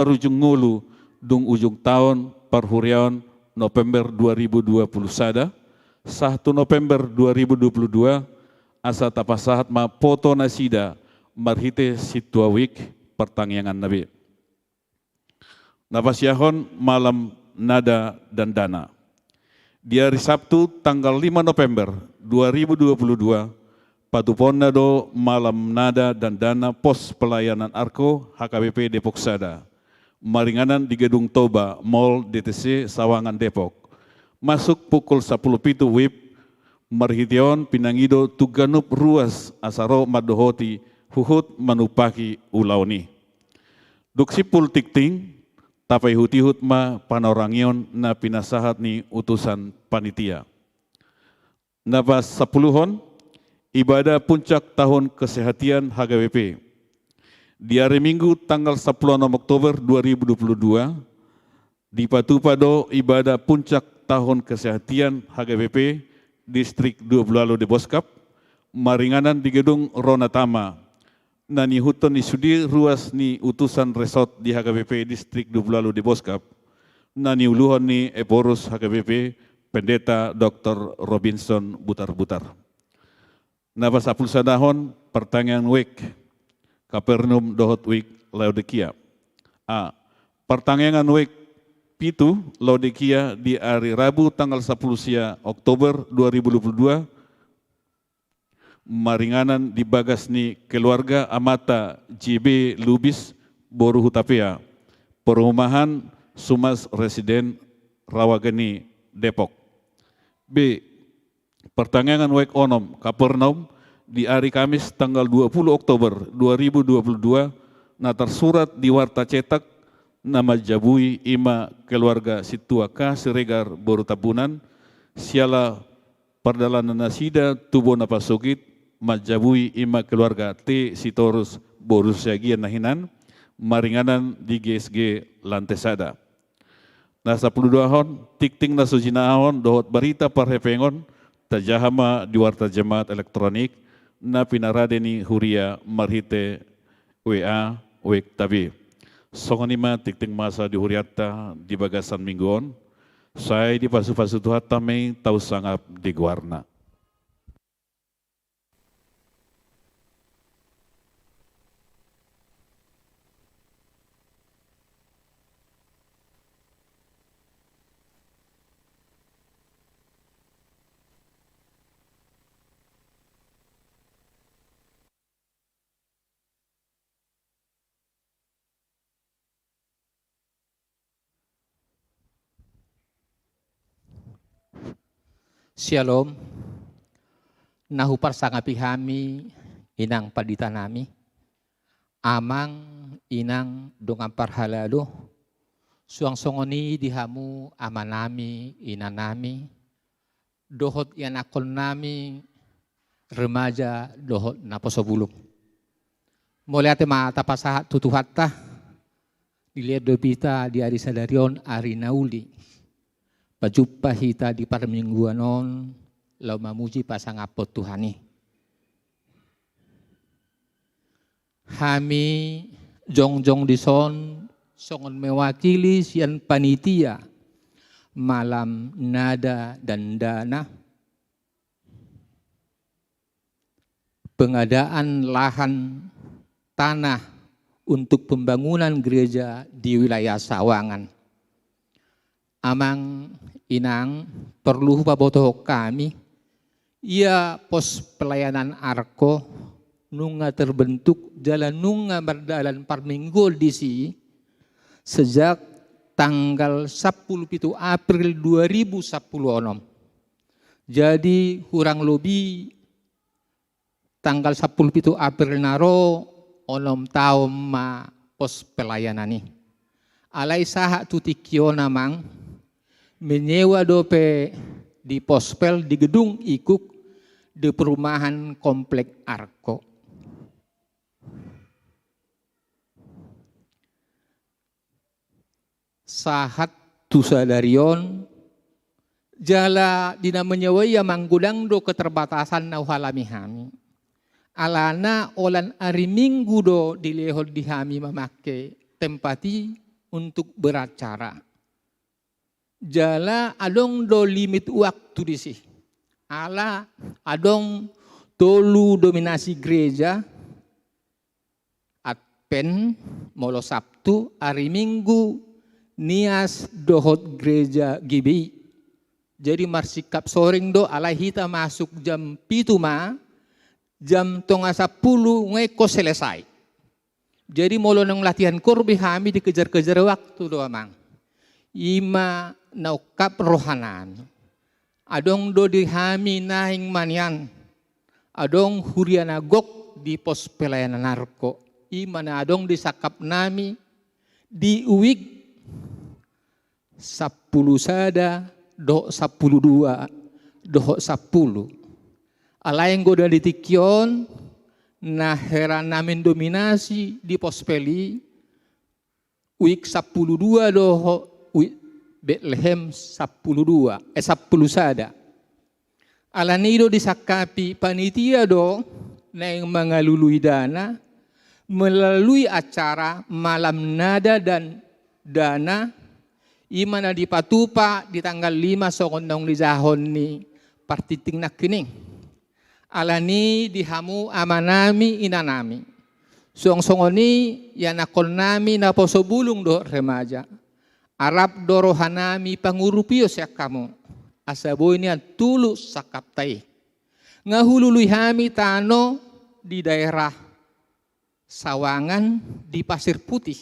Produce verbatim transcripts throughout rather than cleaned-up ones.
marujung ngolu dung ujung taon parhuriaon November dua ribu dua puluh sada, sahat tu November dua ribu dua puluh dua, asa tapasahat ma poto nasida marhite sintua wijk partangianganna be. Na pasiahon malam nada dandana. Di ari Sabtu tanggal lima November dua ribu dua puluh dua, patupaonna do malam nada dandana pos pelayanan Arko H K B P Depok Sada, maringanan di Gedung Toba Mall D T C Sawangan Depok. Masuk pukul sapuluh pitu wib, marhite on pinangido tu ganup ruas asa ro mandohoti huhut manumpahi ulaon i. Dung simpul tingting, tapaihut-ihut ma panorangion na pinasahat ni utusan panitia. Na pasampuluhon, ibadah puncak tahun kesehatan H K B P. Di ari Minggu tanggal sapuluh onom Oktober dua ribu dua puluh dua, dipatupa do ibadah puncak tahun kesehatan H K B P Distrik dua puluh ualu Deboskap, maringanan di Gedung Rona Tama, na niihuthon ni sude ruas ni utusan resort di H K B P Distrik dua puluh ualu Deboskap, na niuluhon ni Ephorus H K B P Pendeta Doktor Robinson Butarbutar. Na pasampulusadahon, partangiangan wijk Kapernaum dohot wijk Laodikia. A. Partangiangan wijk pitu Laodikia di ari Rabu tanggal sapuluh sia Oktober dua ribu dua puluh dua, maringanan di bagas ni keluarga amanta J B Lubis, boru Hutapea, perumahan Sumas Residen Rawageni Depok. B. Partangiangan wijk onom Kapernaum di ari Kamis tanggal dua puluh Oktober dua ribu dua puluh dua, na tarsurat di warta cetak, na manjabui i ma keluarga sintua K Siregar boru Tambunan, siala pardalanan nasida tu bona pasogit, manjabui i ma keluarga T Sitorus boru Siagian na hinan, maringanan di G S G Lante Sada. Na sampuluduahon, tingting na so jinahahon dohot barita parhepengon, tajaha ma di warta jemaat elektronik na pinarade ni huria marhite W A wijk tabe. Songon i ma tingting masa di hurianta di bagasan minggu on, sai dipasupasu Tuhanta ma i tau sangap di goarna. Syalom. Na huparsangapi hami, inang pandita nami, amang, inang, dongan parhalado, suang songon i di hamu ama nami, ina nami, dohot ianakhon nami, remaja dohot naposo bulung. Mauliate ma tapasahat tu Tuhanta, dilehon dope hita di ari sadari on ari na uli. Pajumpa hita di parmingguan on, laho mamuji pasangaphon Tuhan i. Hami jongjong dison songon mewakili sian panitia malam nada dandana, pengadaan lahan tanah untuk pembangunan gereja di wilayah Sawangan. Amang, inang, porlu hupabotohon hami, ia pos pelayanan Arko nunga terbentuk jala nunga mardalan parmingguon disi sejak tanggal sampulu pitu April dua ribu sampulu onom. Jadi, hurang lobi tanggal sampulu pitu April na ro, onom taon ma pos pelayanan i. Alai sahat tu tingki on, amang, menyewa dope di pos pel di gedung ikuk di perumahan Komplek Arko. Sahat tu sadari on, jala di na menyewa i, amang, godang do keterbatasan na hualami hami. Alana holan ari Minggu do dilehon di hami mamangke tempat i, untuk beracara. Jala adong do limit waktu disi. Ala adong tolu dominasi gereja, Advent, molo Sabtu, ari Minggu, Nias dohot gereja G B I. Jadi marsingkap soring do, alai hita masuk jam pitu ma, jam tonga sampulu nga ingkon selesai. Jadi molo naung latihan koor be hami dikejar-kejar waktu do amang. Ima na ungkap rohanami. Adong do di hami naeng manian. Adong huria na gok di pos pelayanan Arko. Ima na adong di sangkapnami di week sampulu sada dohot sampulu dua dohot sampulu. Alai anggo na di tingki on na hera na mendominasi di pos pel i, week sampulu dua dohot week Betlehem sampulu dua, eh, sampulu sada. Alani do disangkapi panitia do naeng mangalului dana melalui acara malam nada dan dana, ima na dipatupa di tanggal lima songon naung dijahahon ni partingting nangkining. Alani di hamu amanami inanami, suang songon i ianakhonnami naposo bulung dohot remaja. Arap do rohanami pangurupion sian hamu, asa boi nian tulus sangkapta i. Nga hulului hami tano di daerah Sawangan di Pasir Putih.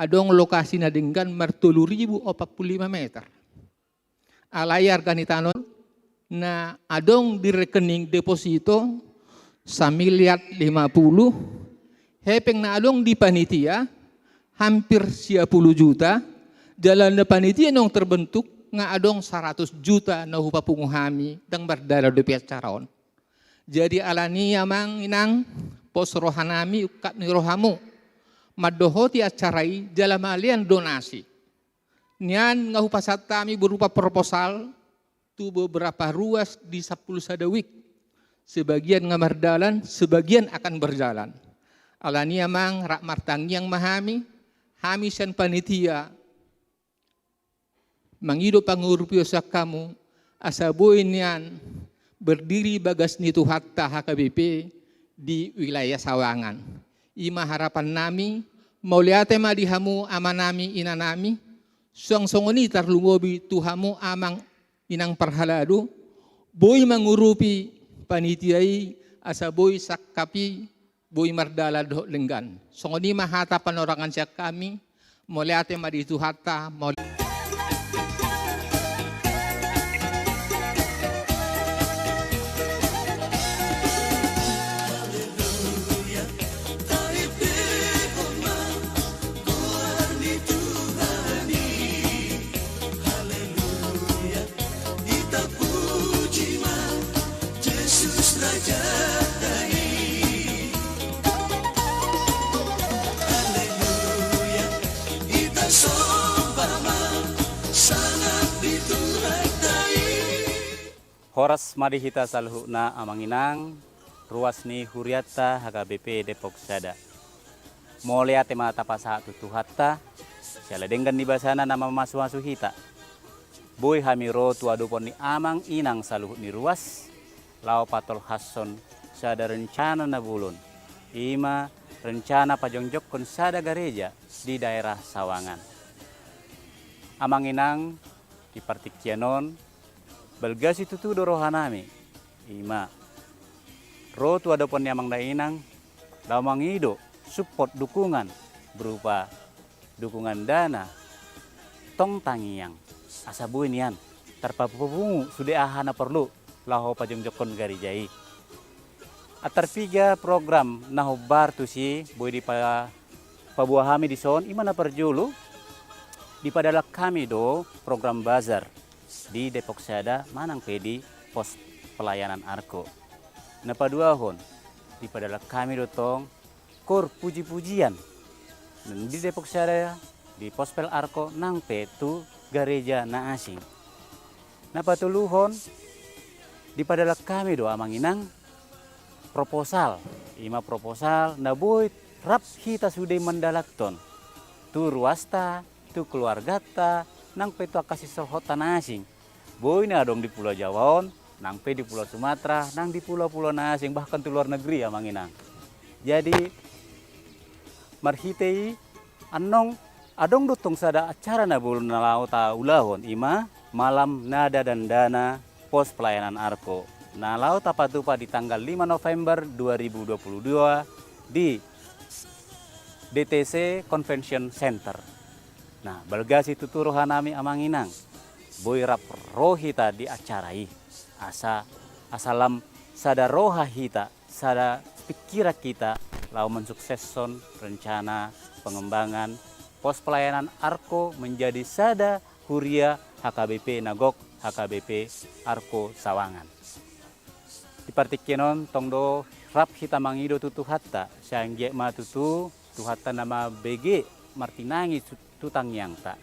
Adong lokasi na denggan martolu ribu opat pulu lima meter. Alai arga ni tano na adong di rekening deposito samiliar lima pulu, hepeng na adong di panitia hampir sia pulu juta, jala na panitia naung terbentuk nga adong saratus juta na hupapungu hami, ndang mardalan dope acara on. Jadi alani amang inang, pos rohanami ungkap ni rohamu mandohoti acara i jala malean donasi. Nian nga hupasahat hami berupa proposal tu beberapa ruas di sampulu sada week. Sebagian nga mardalan, sebagian akan berjalan. Alani amang, rap martangiang ma hami, hami sian panitia mangido pangurupion sian hamu, asa boi nian berdiri bagas ni Tuhanta H K B P di wilayah Sawangan. Ima harapannami, mauliate ma di hamu amanami inanami, suang songon i tarlumobi tu hamu amang inang parhalado, boi mangurupi panitia i asa boi sangkap i boi mardalan dohot denggan. Songon i ma hata panorangan sian hami, mauliate ma di Tuhanta, mauliate. Horas ma di hita saluhutna amang inang, ruas ni hurianta H K B P Depok Sada. Mauliate ma tapasahat tu Tuhanta, siala denggan ni basana na mamasumasu hita. Boi hami ro tu adopon ni amang inang saluhut ni ruas, laho patolhashon sada rencana na bolon. Ima rencana pajongjongkon sada gareja di daerah Sawangan. Amang inang, di partingkian on, balga situtu do rohanami. Ima ro tu adopon ni amang da inang, laho mangido support dukungan berupa dukungan dana, tong tangiang, asa boi nian tarpapungu sude aha na porlu laho pajongjongkon gareja i. Antar piga program na hombar tusi boi dipa-, paboa hami dison, ima na parjolo, dipadalan hami do program bazar di Depok Sada manang pe di pos pelayanan Arko. Na paduahon, dipadalan hami do tong koor puji-pujian di Depok Sada, di pos pel Arko nang pe tu gareja na asing. Na patoluhon, dipadalan hami do amang inang proposal, ima proposal na boi rap hita sude mandalankon. tu ruasta, tu keluargata, nang pe tu angka sisorhonta na asing. Boi na adong di Pulau Jawa on, nang pe di Pulau Sumatera, nang di pulau-pulau na asing, bahkan tu luar negeri, Amang Inang. Jadi, marhite i, annon adong do tong sada acara na boi na laho taulahon, i ma Malam Nada Dandana Pos Pelayanan Arko, na laho tapatupa di tanggal lima November dua ribu dua puluh dua di D T C Convention Center. Nah, balga situtu rohanami, Amang Inang, boi rap ro hita di acara i. Asa, asa lam sada roha hita, sada pikiran hita, laho mensukseshon rencana pengembangan Pos Pelayanan Arko menjadi sada huria H K B P na gok, H K B P Arko Sawangan. Di partingkian on tong do rap hita mangido tu Tuhanta, sai anggiat ma tutu Tuhanta na mambege martinangi tu, tu tangiangta.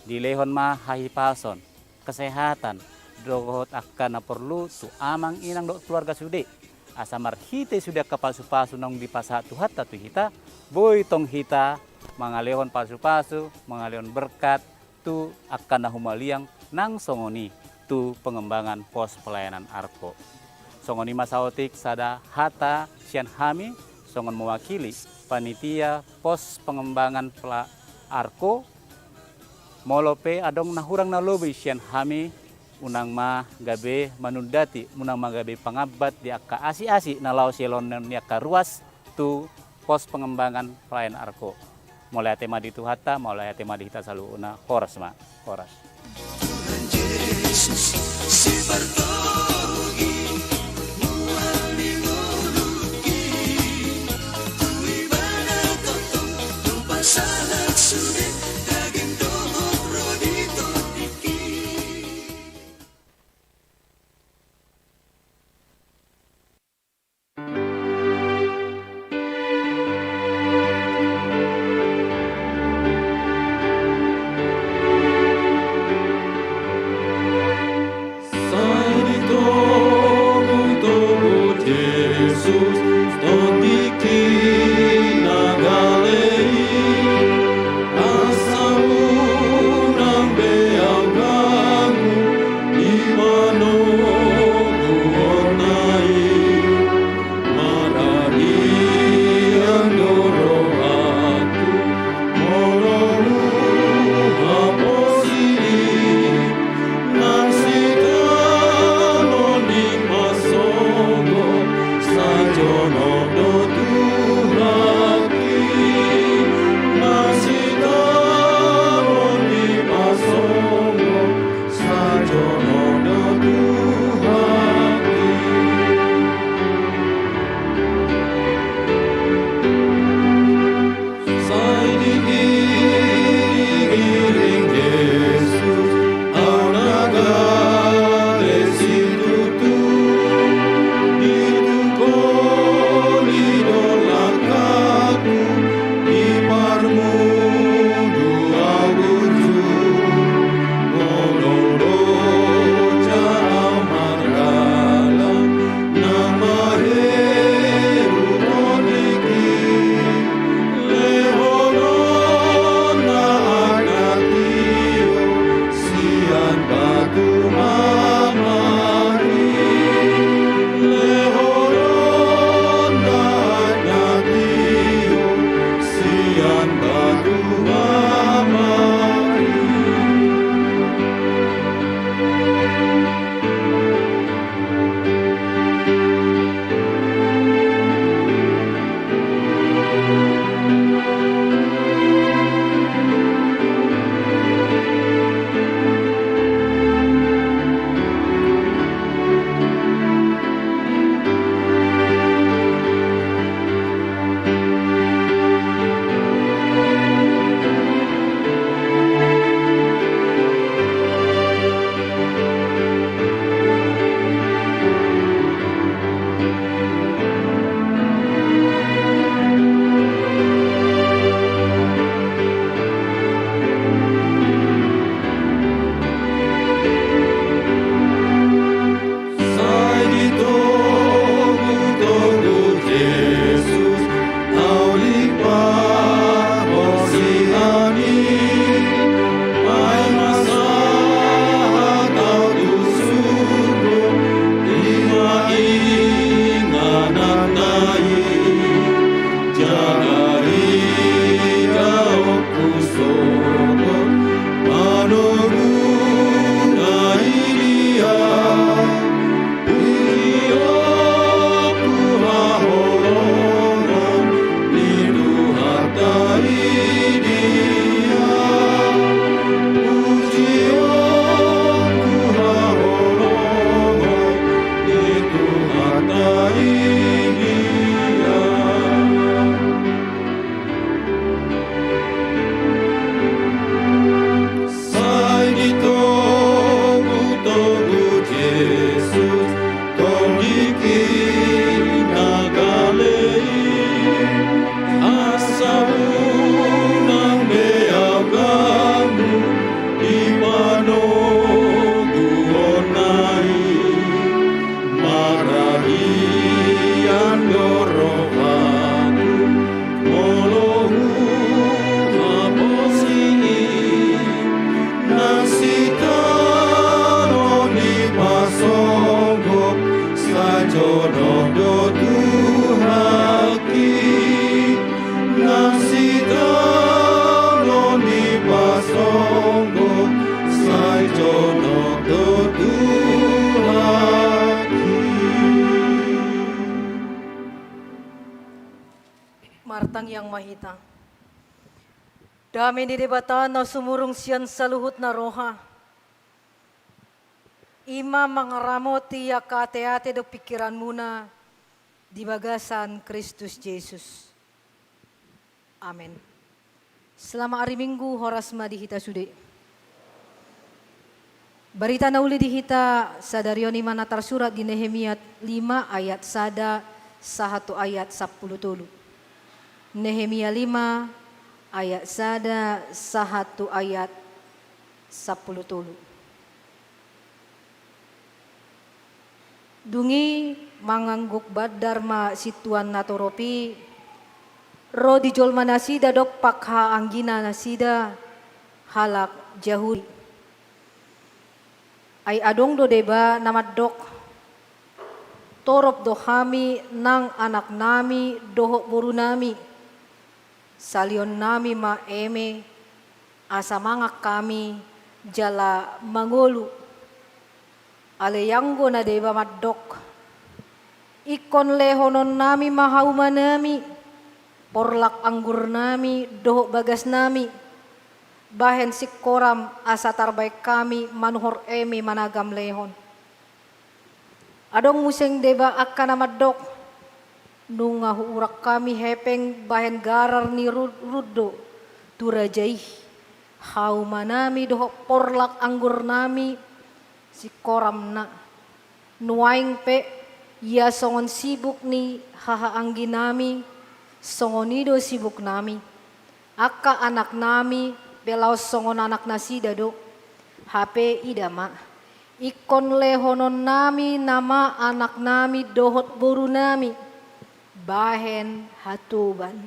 Dilehon ma hahipason, kesehatan, dohot angka na porlu tu Amang Inang dohot keluarga sude. Asa marhite sude angka pasu-pasu naung dipasahat Tuhanta tu hita, boi tong hita mangalehon pasu-pasu, mangalehon berkat, tu angka na humaliang nang songon i tu pengembangan Pos Pelayanan Arko. Songon i ma saotik sada hata sian hami songon mewakili panitia Pos Pengembangan Pela-, Arko. Molo pe adong na hurang na lobi sian hami, unang ma gabe manundati, unang ma gabe pangambat di angka asi-asi na laho silehonon ni angka ruas tu Pos Pengembangan Pelayanan Arko. Mauliate ma di Tuhanta, mauliate ma di hita saluhutna. Horas ma, horas. Yang mahita. Dame ni Debata na sumurung sian saluhut na roha, i ma mangaramoti angka ateate dohot pingkiranmuna di bagasan Kristus Jesus. Amen. Selamat ari Minggu, horas ma di hita sude. Barita na uli di hita sadari on i ma na tarsurat di Nehemia lima ayat sada sahat tu ayat sampulu tolu. Nehemia lima ayat sada sahat tu ayat sampulu tolu. Dung i mangangguk bandar ma sintuan natorop i, ro di jolma nasida dompak hahaanggina nasida halak Jahudi. Ai adong do deba na mandok, torop do hami nang anaknami dohot borunami, salionnami ma eme, asa mangan hami jala mangolu. Alai anggo na deba mandok, ingkon lehononnami ma haumanami, porlak anggurnami dohot bagasnami, bahen singkoram asa tarbaen hami manuhor eme managam lehon. Adong muse deba angka na mandok, nunga huurak hami hepeng bahen garar ni ru-, rundo tu raja i, haumanami dohot porlak anggurnami singkoramna. Nuaeng pe, ia songon sibuk ni hahaangginami, songon i do sibuknami. Angka anaknami pe laos songon anaknasida do. Hape ida ma, ingkon lehononnami nama anaknami dohot borunami bahen hatoban.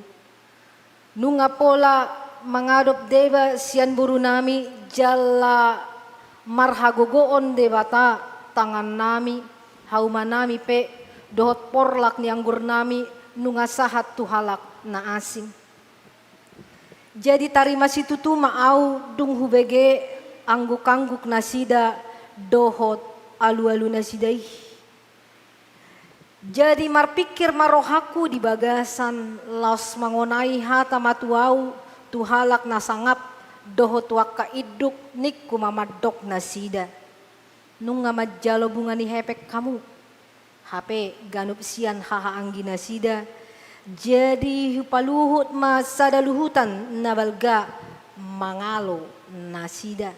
Nunga pola mangadop deba sian borunami jala marhagogoon Debata tangannami, haumanami pe dohot porlak ni anggurnami nunga sahat tu halak na asing. Jadi tarima situtu ma ahu dung hubege angguk-angguk nasida dohot alu-alu nasida i. Jadi marpingkir ma rohangku di bagasan laos mangonai hata ma tu ahu, tu halak na sangap dohot tu angka induk, ningku ma mandok nasida. Nunga manjalo bunga ni hepeng hamu. Hape ganup sian hahaanggi nasida, jadi hupaluhut ma sada luhutan na balga mangalo nasida.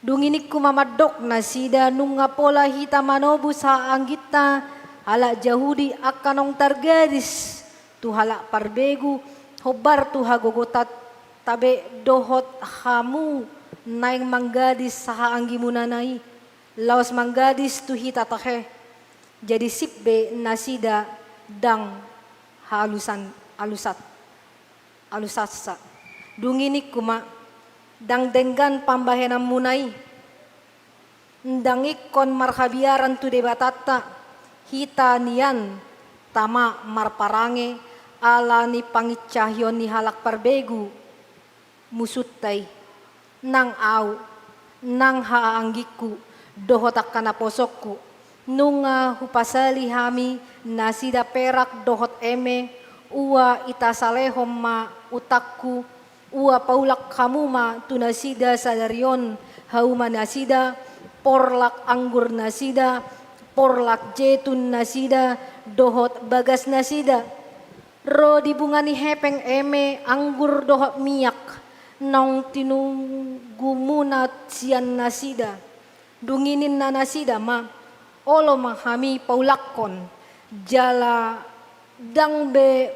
Dung i ningku ma mandok nasida, nunga pola hita manobus hahaangginta halak Jahudi angka naung targadis tu halak parbegu, hombar tu hagogotan tabe dohot hamu naeng manggadis hahaanggimuna na i, laos manggadis tu hita tahe. Jadi sip be nasida ndang halusan, alusat, alusansa. Dung i ningku ma, ndang denggan pambahenanmuna i. Ndang ingkon marhabiaran tu Debatanta hita nian tama marparange ala ni pangincahion ni halak parbegu musunta i. Nang ahu, nang hahaanggingku, dohot angka naposongku, nunga hupasali hami nasida perak dohot eme, ua itasalehon ma utangku, ua paulak hamu ma tu nasida sadari on hauma nasida, porlak anggur nasida, porlak jetun nasida, dohot bagas nasida. Ro di bunga ni hepeng eme, anggur dohot miak naung tinunggumuna sian nasida. Dung i ninna nasida ma, olo ma hami paulakkon, jala ndang be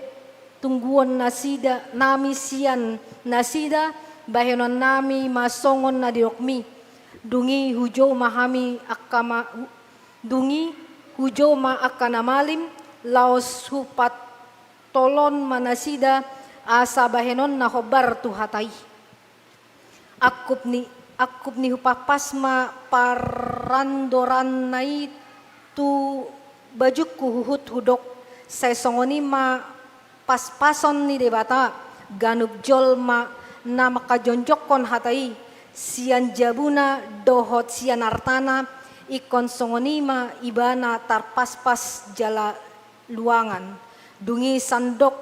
tungguon nasida, nami sian nasida, bahenonnami ma songon na nidokmi. Dung i hujou ma hami angka ma-, hu-, dung i hujou ma angka na malim, laos hupat tolon ma nasida asa bahenonna hombar tu hata i. Angkup ni, angkup ni hupaspas ma parandoranna i tu bajungku huhut hudok, sai songon i ma paspason ni Debata ganup jolma na mangkajongjongkon hata i sian jabuna dohot sian artana, ingkon songon i ma ibana tarpaspas jala luangan. Dung i sandok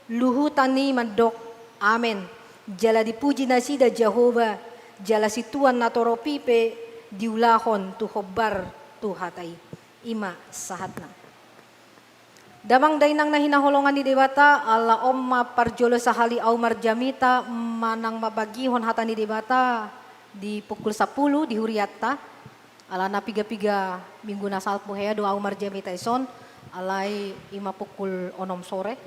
Luhutan i mandok, Amen. Jala dipuji nasida Jahowa, jala sintuan na torop i pe diulahon tu hombar tu hata i. I ma sahatna. Damang dainang na hinaholongan ni Debata, ala on ma parjolo sahali ahu marjamita manang mambagihon hata ni Debata di pukul sampulu di hurianta. Alana piga-piga minggu na salpu hea do ahu marjamita dison, alai i ma pukul onom sore.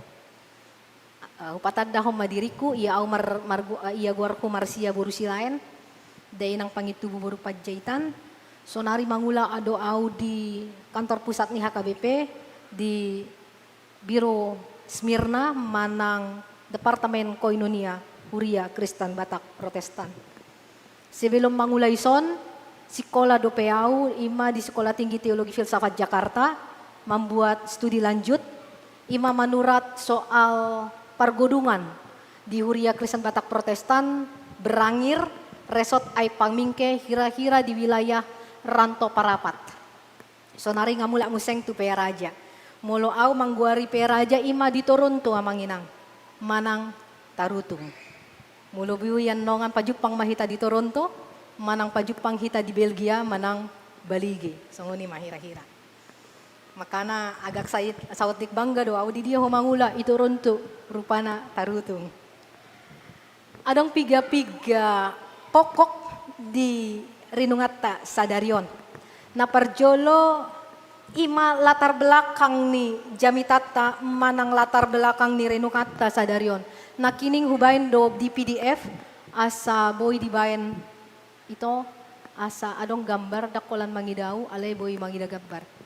Eh, hupatandahon ma diringku, ia ahu mar-, margu-, eh, ia goarhu Marsia boru Silaen, dainang Pangintubu boru Panjaitan. Sonari mangula do ahu di kantor pusat ni H K B P, di Biro Smyrna manang Departemen Koinonia Huria Kristen Batak Protestan. Sebelum mangula dison, sikola dope ahu, i ma di Sekolah Tinggi Teologi Filsafat Jakarta, mambuat studi lanjut, i ma manurat soal pargodungan di Huria Kristen Batak Protestan, Berangir, Resort Aek Pamingke, hira-hira di wilayah Ranto Parapat. Sonari nga mulak muse tu Pearaja. Molo ahu manggoari Pearaja i ma di Toronto, amang inang, manang Tarutung. Molo boi annongan, pajumpang ma hita di Toronto, manang pajumpang hita di Belgia, manang Balige. Songon i ma hira-hira. Makana agak sai-, saotik bangga do ahu, di dia ho mangula, i Toronto, rupana Tarutung. Adong piga-piga pokok di renunganta sadari on. Na parjolo, i ma latar belakang ni jamitanta manang latar belakang ni renunganta sadari on. Nangkining hubaen do di P D F, asa boi dibaen ito, asa adong gambar, ndang holan mangida ahu, alai boi mangida gambar.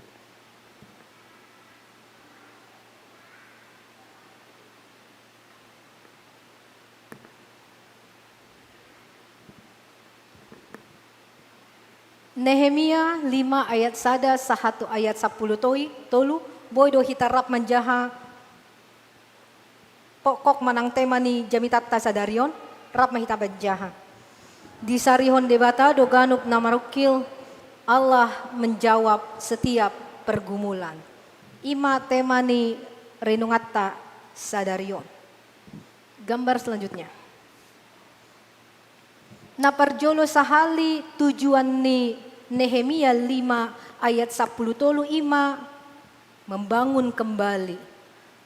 Nehemia lima ayat sada sahat tu ayat sampulu toi-, tolu, boi do hita rap manjaha pokok manang tema ni jamitanta sadari on, rap ma hita manjaha. Disarihon Debata do ganup na marungkil, Allah menjawab setiap pergumulan. I ma tema ni renunganta sadari on. Gambar selanjutnya. Na parjolo sahali tujuan ni Nehemia lima ayat sampulu tolu i ma membangun kembali,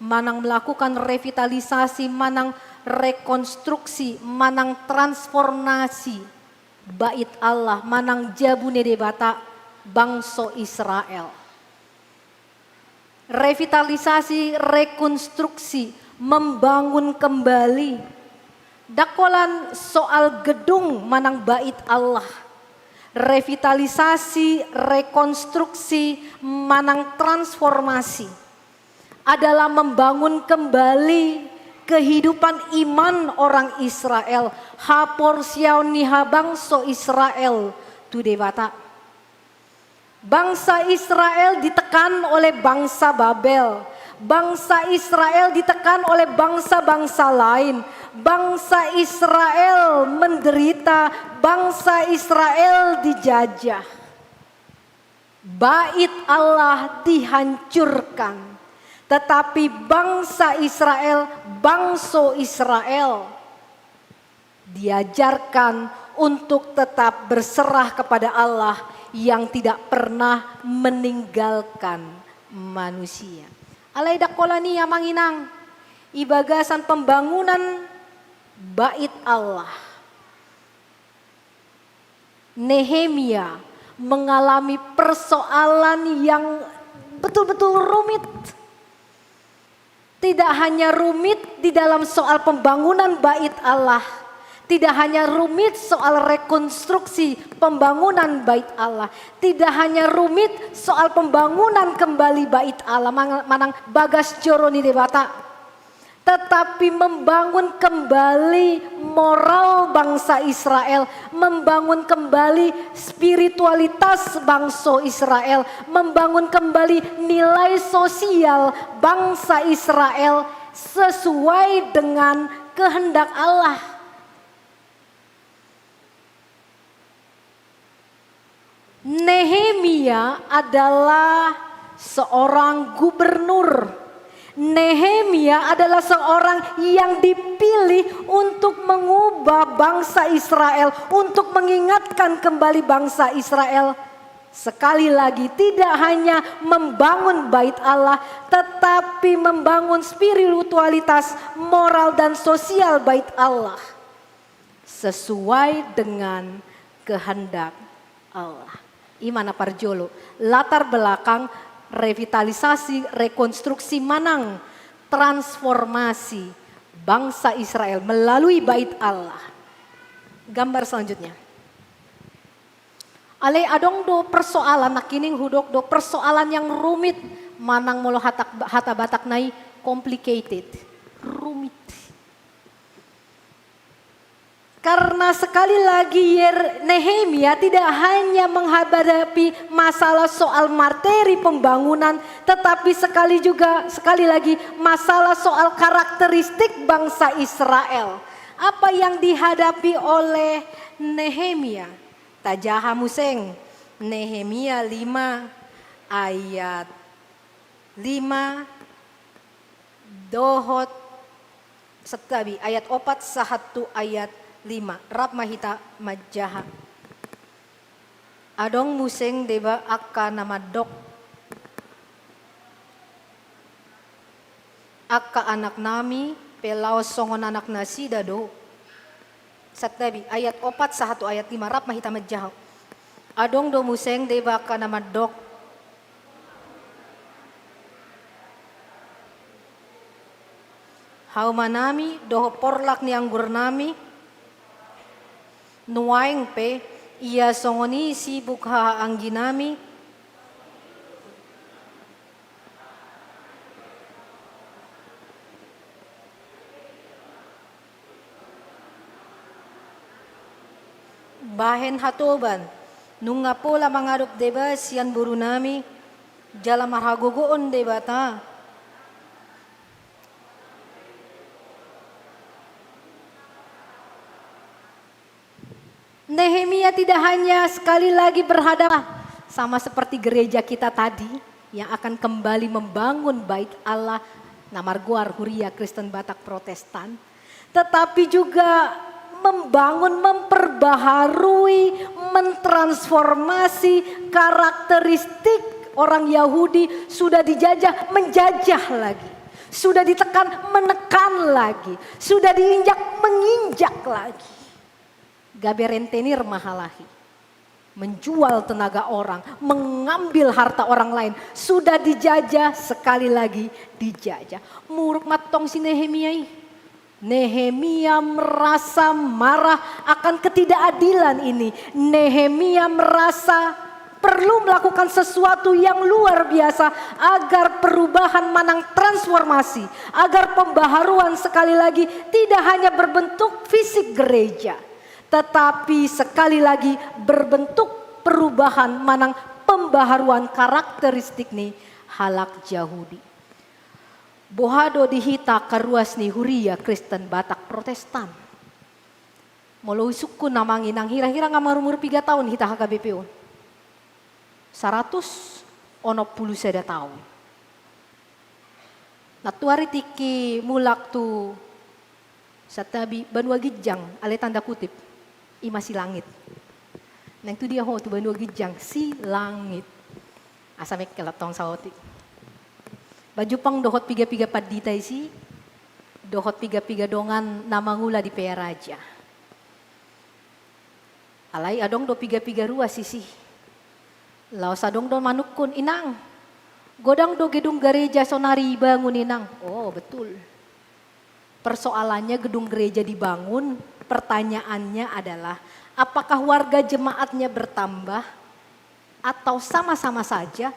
manang melakukan revitalisasi, manang rekonstruksi, manang transformasi Bait Allah, manang jabu ni Debata bangso Israel. Revitalisasi, rekonstruksi, membangun kembali. Ndang holan soal gedung manang Bait Allah. Revitalisasi, rekonstruksi, manang transformasi adalah membangun kembali kehidupan iman orang Israel, haporseaon ni habangso Israel tu Debata. Bangsa Israel ditekan oleh bangsa Babel. Bangsa Israel ditekan oleh bangsa-bangsa lain. Bangsa Israel menderita, bangsa Israel dijajah. Bait Allah dihancurkan, tetapi bangsa Israel, bangso Israel, diajarkan untuk tetap berserah kepada Allah yang tidak pernah meninggalkan manusia. Alai ndang holan i, amang inang, di bagasan pembangunan Bait Allah, Nehemia mengalami persoalan yang betul-betul rumit. Tidak hanya rumit di dalam soal pembangunan Bait Allah, tidak hanya rumit soal rekonstruksi pembangunan Bait Allah, tidak hanya rumit soal pembangunan kembali Bait Allah, mang-, manang bagas joro ni Debata, tetapi membangun kembali moral bangsa Israel, membangun kembali spiritualitas bangso Israel, membangun kembali nilai sosial bangsa Israel sesuai dengan kehendak Allah. Nehemia adalah seorang gubernur. Nehemia adalah seorang yang dipilih untuk mengubah bangsa Israel, untuk mengingatkan kembali bangsa Israel. Sekali lagi, tidak hanya membangun bait Allah, tetapi membangun spiritualitas, moral, dan sosial bait Allah sesuai dengan kehendak Allah. I ma na parjolo, latar belakang revitalisasi, rekonstruksi manang transformasi bangsa Israel melalui bait Allah. Gambar selanjutnya. Alai adong do persoalan, nangkining hudok do persoalan yang rumit, manang molo hata, hata Batak nai complicated, rumit. Karena sekali lagi Yer-, Nehemia tidak hanya menghadapi masalah soal materi pembangunan, tetapi sekali juga, sekali lagi masalah soal karakteristik bangsa Israel. Apa yang dihadapi oleh Nehemia? Tajaha muse Nehemia lima ayat lima dohot, santabi, ayat opat sahat tu ayat lima. Rap ma hita manjaha. Adong muse deba angka na mandok, angka anaknami pe laos songon anak nasida do. Santabi, ayat opat sahat tu ayat lima, rap ma hita manjaha. Adong do muse deba angka na mandok, haumanami dohot porlak ni anggurnami, nuaeng pe ia songon i sibuk hahaangginami, bahen hatoban, nunga pola mangadop deba sian borunami, jala marhagogoon Debata. Nehemia tidak hanya sekali lagi berhadapan sama seperti gereja kita tadi yang akan kembali membangun bait Allah na margoar Huria Kristen Batak Protestan, tetapi juga membangun, memperbaharui, mentransformasi karakteristik orang Yahudi sudah dijajah, menjajah lagi. Sudah ditekan, menekan lagi. Sudah diinjak, menginjak lagi. Gabe rentenir ma halak i. Menjual tenaga orang, mengambil harta orang lain. Sudah dijajah, sekali lagi dijajah. Muruk ma tong si Nehemia i. Nehemia merasa marah akan ketidakadilan ini. Nehemia merasa perlu melakukan sesuatu yang luar biasa agar perubahan manang transformasi, agar pembaharuan sekali lagi tidak hanya berbentuk fisik gereja, tetapi sekali lagi berbentuk perubahan manang pembaharuan karakteristik ni halak Jahudi. Boha do di hita angka ruas ni Huria Kristen Batak Protestan? Molo isungkun amang inang, hira-hira nga marumur piga taon hita H K B P on? Saratus onom pulu sada taon. Nantuari tingki mulak tu, santabi, banua ginjang, alai tanda kutip, i ma si langit. Naeng tu dia ho tu banua ginjang si langit? Asa mengkel antong saotik. Bajumpang dohot piga-piga pandita disi, dohot piga-piga dongan na mangula di Pearaja. Alai adong do piga-piga ruas disi. Laos adong do manungkun, "Inang, godang do gedung gareja sonari ibangun, Inang?" Oh, betul. Persoalannya gedung gereja dibangun, pertanyaannya adalah, apakah warga jemaatnya bertambah, atau sama-sama saja,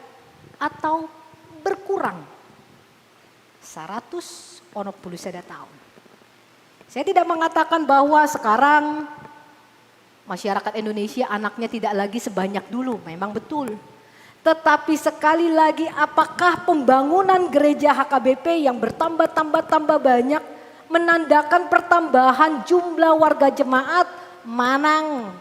atau berkurang? Saratus onom pulu sada taon. Saya tidak mengatakan bahwa sekarang masyarakat Indonesia anaknya tidak lagi sebanyak dulu, memang betul. Tetapi sekali lagi, apakah pembangunan gereja H K B P yang bertambah-tambah-tambah banyak menandakan pertambahan jumlah warga jemaat? Manang.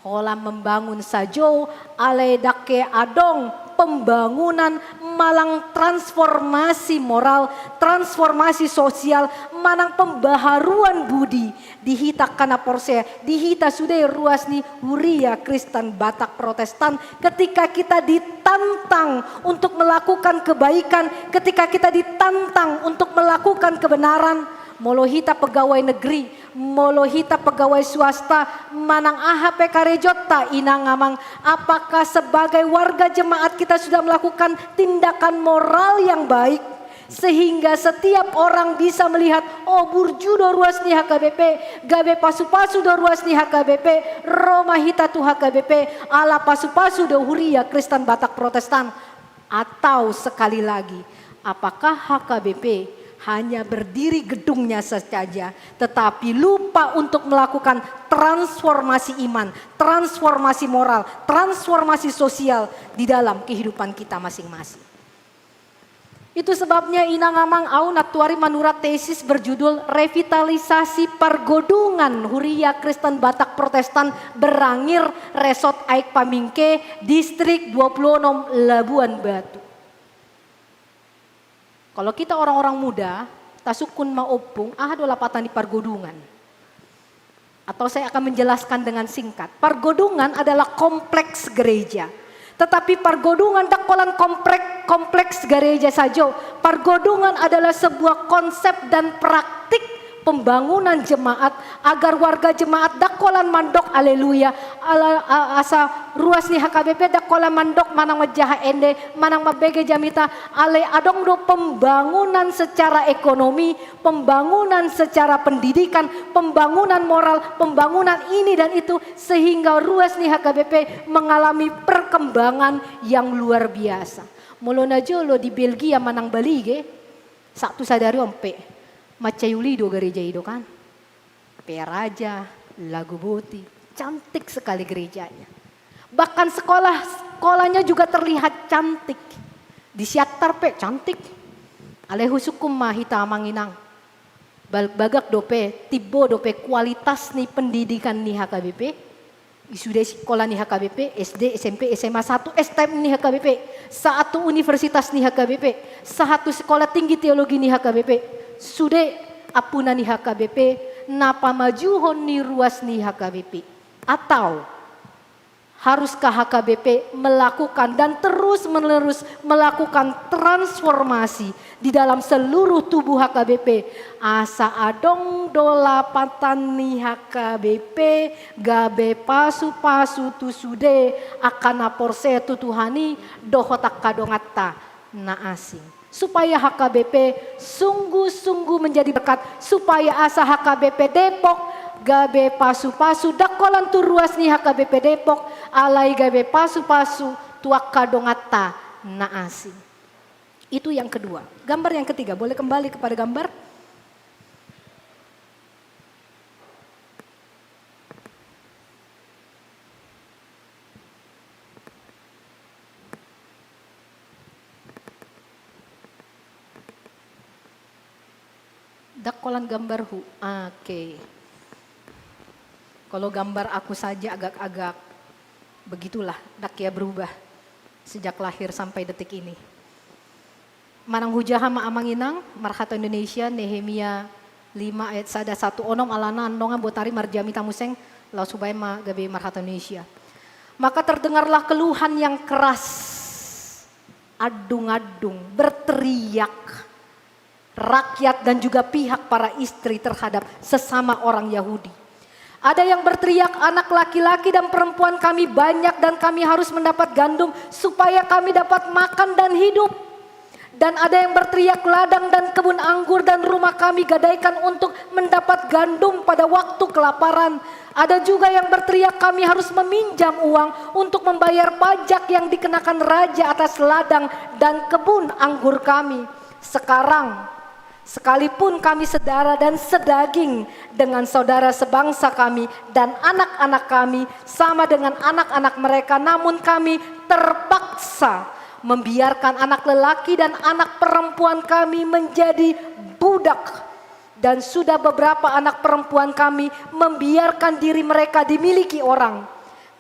Holan membangun sajo, alai ndang adong pembangunan manang transformasi moral, transformasi sosial, manang pembaharuan budi di hita angka na porsea, di hita sude ruas ni huria Kristen Batak Protestan, ketika kita ditantang untuk melakukan kebaikan, ketika kita ditantang untuk melakukan kebenaran, molo hita pegawai negeri, molo hita pegawai swasta, manang aha pe karejonta, inang amang, apakah sebagai warga jemaat kita sudah melakukan tindakan moral yang baik, sehingga setiap orang bisa melihat, oh, burju do ruas ni H K B P, gabe pasu-pasu do ruas ni H K B P, ro ma hita tu H K B P, ala pasu-pasu do huria Kristen Batak Protestan. Atau sekali lagi, apakah H K B P hanya berdiri gedungnya saja, tetapi lupa untuk melakukan transformasi iman, transformasi moral, transformasi sosial di dalam kehidupan kita masing-masing? Itu sebabnya, inang amang, au nantuari manurat tesis berjudul Revitalisasi Pargodungan Huria Kristen Batak Protestan Berangir, Resort Aek Pamingke, Distrik dua puluh enam Labuan Batu. Kalau kita orang-orang muda, tasungkun ma ompung, aha do lapatan ni pargodungan? Atau saya akan menjelaskan dengan singkat. Pargodungan adalah kompleks gereja. Tetapi pargodungan ndang holan komplek-, kompleks gereja sajo. Pargodungan adalah sebuah konsep dan praktik pembangunan jemaat, agar warga jemaat ndang holan mandok haleluya, ala, a-, asa ruas ni H K B P ndang holan mandok manang manjaha ende, manang mambege jamita, alai adong do pembangunan secara ekonomi, pembangunan secara pendidikan, pembangunan moral, pembangunan ini dan itu, sehingga ruas ni H K B P mengalami perkembangan yang luar biasa. Molo najolo di Belgia manang Bali ge, sahat tu sadari on pe, mansai uli do gareja i do kan. Pea raja, lagu boti, cantik sekali gerejanya. Bahkan sekolah, sekolahnya juga terlihat cantik. Di Siantar pe cantik. Alai husungkun ma hita amang inang. Bal-, bagak dope, timbo dope kualitas ni pendidikan ni H K B P. I sude sikola ni H K B P, S D, S M P, S M A, sahat tu S T M ni H K B P, sahat tu universitas ni H K B P, sahat tu sekolah tinggi teologi ni H K B P, sude ampuna ni H K B P, na pamajuhon ni ruas ni H K B P. Atau haruskah H K B P melakukan dan terus-menerus melakukan transformasi di dalam seluruh tubuh H K B P, asa adong do lapatan ni H K B P gabe pasu-pasu tu sude angka na porsea tu Tuhan i dohot angka donganta na asing. Supaya H K B P sungguh-sungguh menjadi berkat, supaya asa H K B P Depok gabe pasu-pasu, ndang holan tu ruas ni H K B P Depok, alai gabe pasu-pasu tu angka donganta na asing. Itu yang kedua. Gambar yang ketiga, boleh kembali kepada gambar? Ndang holan gambarhu. Oke. Kalau gambar aku saja agak-agak begitulah, ndang hea berubah sejak lahir sampai detik ini. Manang hujaha ma amang inang, marhata Indonesia, Nehemia lima ayat sada, satu onom, alana annon botari marjamita muse, laos hubaen ma gabe marhata Indonesia. Maka terdengarlah keluhan yang keras, andung-andung, berteriak rakyat dan juga pihak para istri terhadap sesama orang Yahudi. Ada yang berteriak, "Anak laki-laki dan perempuan kami banyak dan kami harus mendapat gandum supaya kami dapat makan dan hidup." Dan ada yang berteriak, "Ladang dan kebun anggur dan rumah kami gadaikan untuk mendapat gandum pada waktu kelaparan." Ada juga yang berteriak, "Kami harus meminjam uang untuk membayar pajak yang dikenakan raja atas ladang dan kebun anggur kami. Sekarang, sekalipun kami sedara dan sedaging dengan saudara sebangsa kami dan anak-anak kami sama dengan anak-anak mereka, namun kami terpaksa membiarkan anak lelaki dan anak perempuan kami menjadi budak. Dan sudah beberapa anak perempuan kami membiarkan diri mereka dimiliki orang.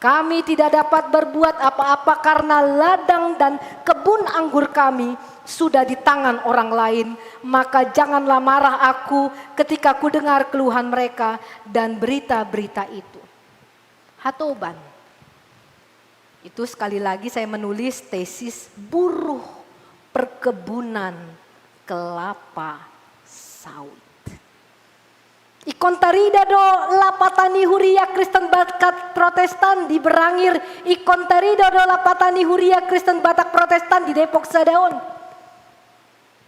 Kami tidak dapat berbuat apa-apa karena ladang dan kebun anggur kami sudah di tangan orang lain. Maka janganlah marah aku ketika kudengar keluhan mereka dan berita-berita itu. Hatoban. Itu sekali lagi saya menulis tesis buruh perkebunan kelapa sawit. Ingkon tarida do lapatan ni Huria Kristen Batak Protestan di Berangir, ingkon tarida do lapatan ni Huria Kristen Batak Protestan di Depok sada on.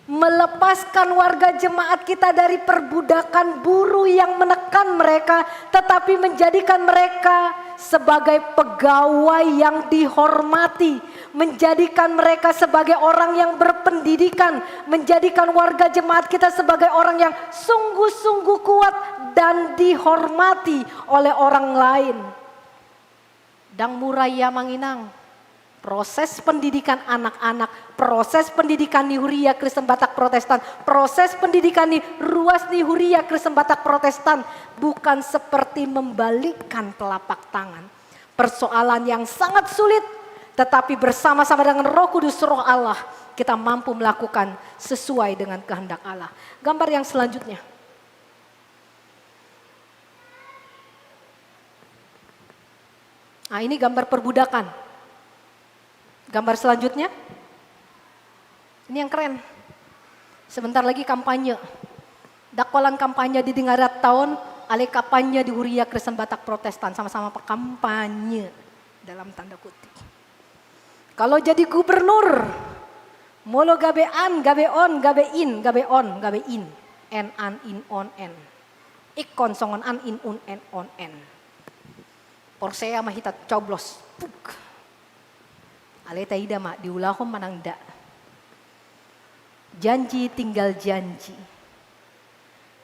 Melepaskan warga jemaat kita dari perbudakan buruh yang menekan mereka, tetapi menjadikan mereka sebagai pegawai yang dihormati, menjadikan mereka sebagai orang yang berpendidikan, menjadikan warga jemaat kita sebagai orang yang sungguh-sungguh kuat dan dihormati oleh orang lain. Ndang mura i, amang inang. Proses pendidikan anak-anak, proses pendidikan ni Huria Kristen Batak Protestan, proses pendidikan ni ruas ni Huria Kristen Batak Protestan bukan seperti membalikkan telapak tangan. Persoalan yang sangat sulit, tetapi bersama-sama dengan Roh Kudus, Roh Allah, kita mampu melakukan sesuai dengan kehendak Allah. Gambar yang selanjutnya. Nah, ini gambar perbudakan. Gambar selanjutnya. Ini yang keren. Sebentar lagi kampanye. Ndang holan kampanye di Dingaratta on, alai kampanye di Huria Kristen Batak Protestan, sama-sama kampanye dalam tanda kutip. Kalau jadi gubernur, molo gabe an, gabe on, gabe in, gabe on, gabe in. En, an, in, on, en. Ingkon songon an, in, un, en, on, en. Porsea ma hita coblos. Puk. Alai taida ma, diulahon manang nda. Janji tinggal janji.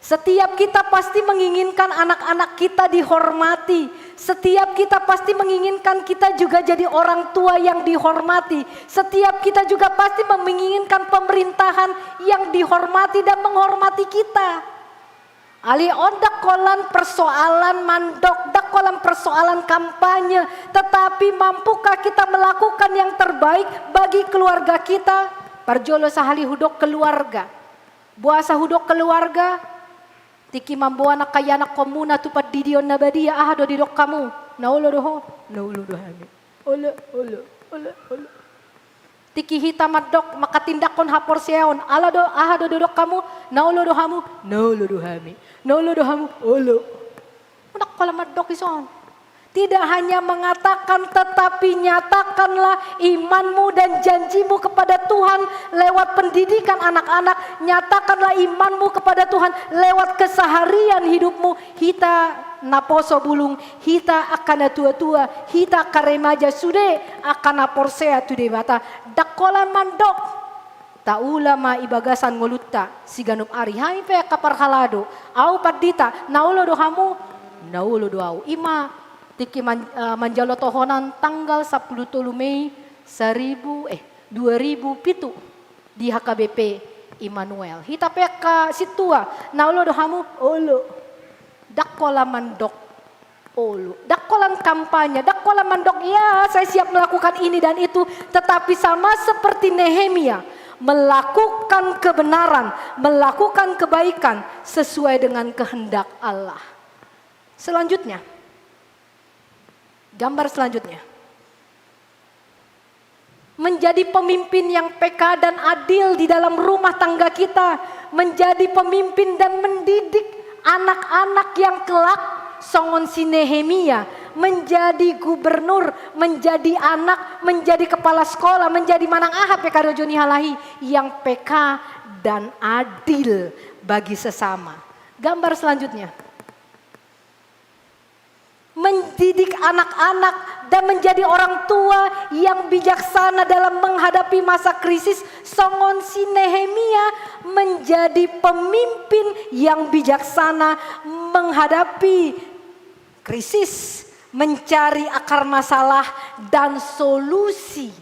Setiap kita pasti menginginkan anak-anak kita dihormati. Setiap kita pasti menginginkan kita juga jadi orang tua yang dihormati. Setiap kita juga pasti menginginkan pemerintahan yang dihormati dan menghormati kita. Alai on ndang holan persoalan mandok, ndang holan persoalan kampanye, tetapi mampukah kita melakukan yang terbaik bagi keluarga kita? Parjolo sahali hudok keluarga. Boasa hudok keluarga? Tingki mamboan angka ianakhonmuna tu pandidion na badia, aha do didok hamu? Na olo do ho? Na olo do hami. Olo, olo, olo, olo. Tingki hita mandok, manghatindanghon haporseaon, ala do, aha do didok hamu? Na olo do hamu? Na olo do hami. Na olo do hamu? Olo. Ndang holan mandok dison. Tidak hanya mengatakan, tetapi nyatakanlah imanmu dan janjimu kepada Tuhan lewat pendidikan anak-anak. Nyatakanlah imanmu kepada Tuhan lewat keseharian hidupmu. Hita na poso bulung, hita angka na tua-tua, hita angka remaja, sude angka na porsea tu Debata. Ndang holan mandok. Taula ma i bagasan ngolunta siganup ari. Hami pe angka parhalado, ahu pandita, na olo do hamu? Na olo do ahu. I ma tingki man-, eh, manjalo tohonan tanggal sampulu tolu Mei saribu, eh, dua ribu pitu di H K B P Immanuel. Hita pe angka sintua, na olo do hamu? Olo. Ndang holan mandok olo. Ndang holan kampanye, ndang holan mandok, "Ya, saya siap melakukan ini dan itu," tetapi sama seperti Nehemia, melakukan kebenaran, melakukan kebaikan sesuai dengan kehendak Allah. Selanjutnya, gambar selanjutnya. Menjadi pemimpin yang peka dan adil di dalam rumah tangga kita, menjadi pemimpin dan mendidik anak-anak yang kelak songon si Nehemia, menjadi gubernur, menjadi anak, menjadi kepala sekolah, menjadi manang aha pe karejo ni halak i, yang peka dan adil bagi sesama. Gambar selanjutnya. Mendidik anak-anak dan menjadi orang tua yang bijaksana dalam menghadapi masa krisis, songon si Nehemia menjadi pemimpin yang bijaksana menghadapi krisis, mencari akar masalah dan solusi.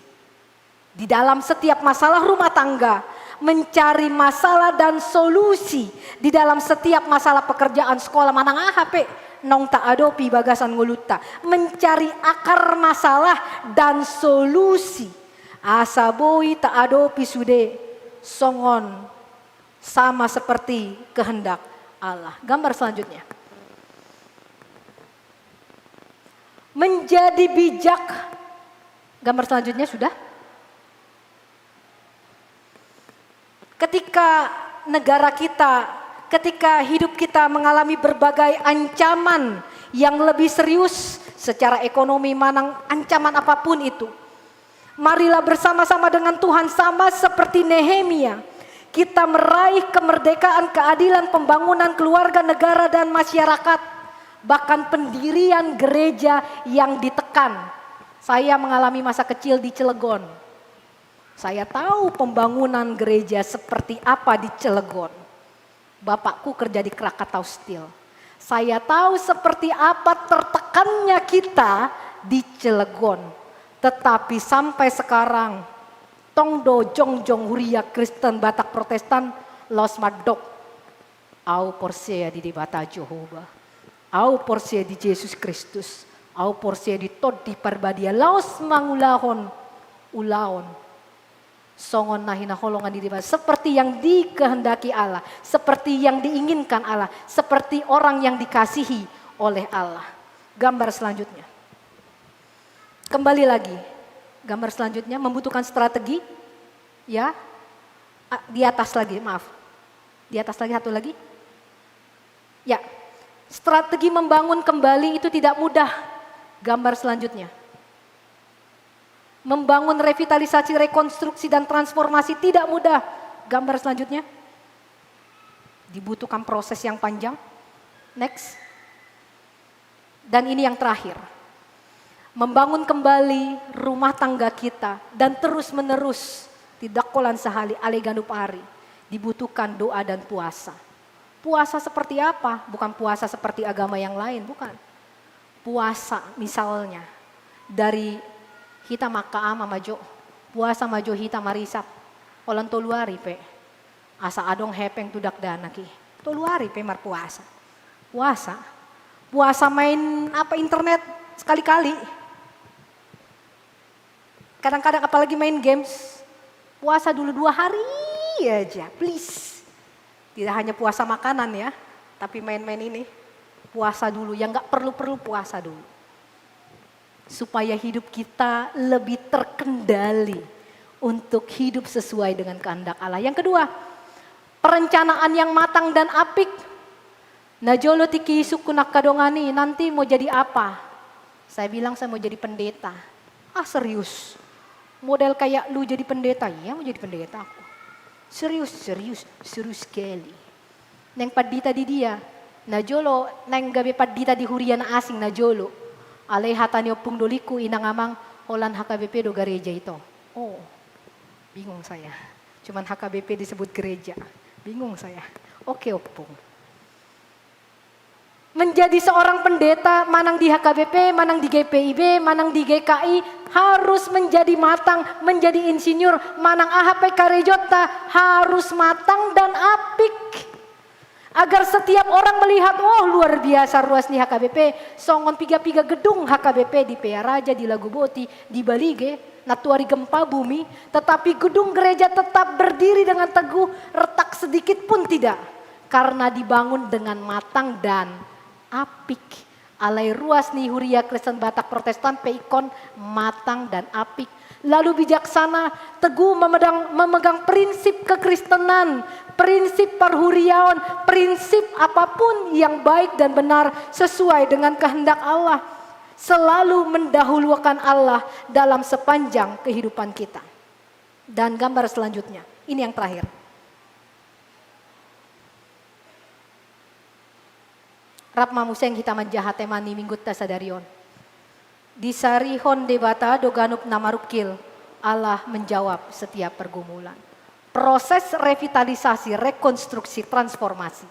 Di dalam setiap masalah rumah tangga, mencari masalah dan solusi. Di dalam setiap masalah pekerjaan, sekolah, manang aha pe, naung taadopi bagasan ngolunta, mencari akar masalah dan solusi asa boi taadopi sude songon sama seperti kehendak Allah. Gambar selanjutnya. Menjadi bijak. Gambar selanjutnya sudah. Ketika negara kita, ketika hidup kita mengalami berbagai ancaman yang lebih serius secara ekonomi manang ancaman apapun itu, marilah bersama-sama dengan Tuhan sama seperti Nehemia kita meraih kemerdekaan, keadilan, pembangunan keluarga, negara, dan masyarakat, bahkan pendirian gereja yang ditekan. Saya mengalami masa kecil di Cilegon. Saya tahu pembangunan gereja seperti apa di Cilegon. Bapakku kerja di Krakatau Steel. Saya tahu seperti apa tertekannya kita di Cilegon. Tetapi sampai sekarang, tong do jongjong huria Kristen Batak Protestan laos mandok, au porsea di Debata Jahowa. Au porsea di Jesus Kristus. Au porsea di Tondi Parbadia laos mangulahon ulaon songon na hinaholongan ni Debata, seperti yang dikehendaki Allah, seperti yang diinginkan Allah, seperti orang yang dikasihi oleh Allah. Gambar selanjutnya. Kembali lagi. Gambar selanjutnya membutuhkan strategi. Ya. A, di atas lagi, maaf. Di atas lagi, satu lagi. Ya. Strategi membangun kembali itu tidak mudah. Gambar selanjutnya. Membangun revitalisasi, rekonstruksi, dan transformasi tidak mudah. Gambar selanjutnya. Dibutuhkan proses yang panjang. Next. Dan ini yang terakhir. Membangun kembali rumah tangga kita dan terus-menerus, tidak holan sahali, alai ganup ari, dibutuhkan doa dan puasa. Puasa seperti apa? Bukan puasa seperti agama yang lain, bukan. Puasa misalnya dari hita mangkaama ma jo, puasa ma jo hita marisap, holan tolu ari pe. Asa adong hepeng tu dakdanak i, tolu ari pe marpuasa. Puasa. Puasa main apa, internet sekali-kali. Kadang-kadang apalagi main games. Puasa dulu dua hari aja, please. Tidak hanya puasa makanan ya, tapi main-main ini. Puasa dulu, yang nggak perlu-perlu puasa dulu. Supaya hidup kita lebih terkendali untuk hidup sesuai dengan kehendak Allah. Yang kedua, perencanaan yang matang dan apik. Najolo tingki isungkun angka dongan i, nanti mau jadi apa? Saya bilang saya mau jadi pendeta. Ah, serius? Model kayak lu jadi pendeta? Iya, mau jadi pendeta aku. Serius, serius, serius sekali. Naeng pandita di dia. Najolo naeng gabe pandita di huria na asing najolo. Alai hata ni ompung dolingku, inang amang, holan H K B P do gareja ito. Oh, bingung saya. Cuman H K B P disebut gereja. Bingung saya. Oke, ompung. Menjadi seorang pendeta, manang di H K B P, manang di G P I B, manang di G K I, harus menjadi matang, menjadi insinyur, manang aha pe karejonta, harus matang dan apik. Agar setiap orang melihat, oh, luar biasa ruas ni H K B P, songon piga-piga gedung H K B P di Pearaja, di Laguboti, di Balige, nantuari gempa bumi, tetapi gedung gereja tetap berdiri dengan teguh, retak sedikit pun tidak, karena dibangun dengan matang dan apik. Alai ruas ni huria Kristen Batak Protestan pe ingkon matang dan apik. Lalu bijaksana, teguh memedang-, memegang prinsip kekristenan, prinsip parhuriaon, prinsip apapun yang baik dan benar sesuai dengan kehendak Allah. Selalu mendahulukan Allah dalam sepanjang kehidupan kita. Dan gambar selanjutnya, ini yang terakhir. Rap ma muse hita manjaha tema ni minggunta sadari on. Disarihon Debata do ganup na marungkil, Allah menjawab setiap pergumulan. Proses revitalisasi, rekonstruksi, transformasi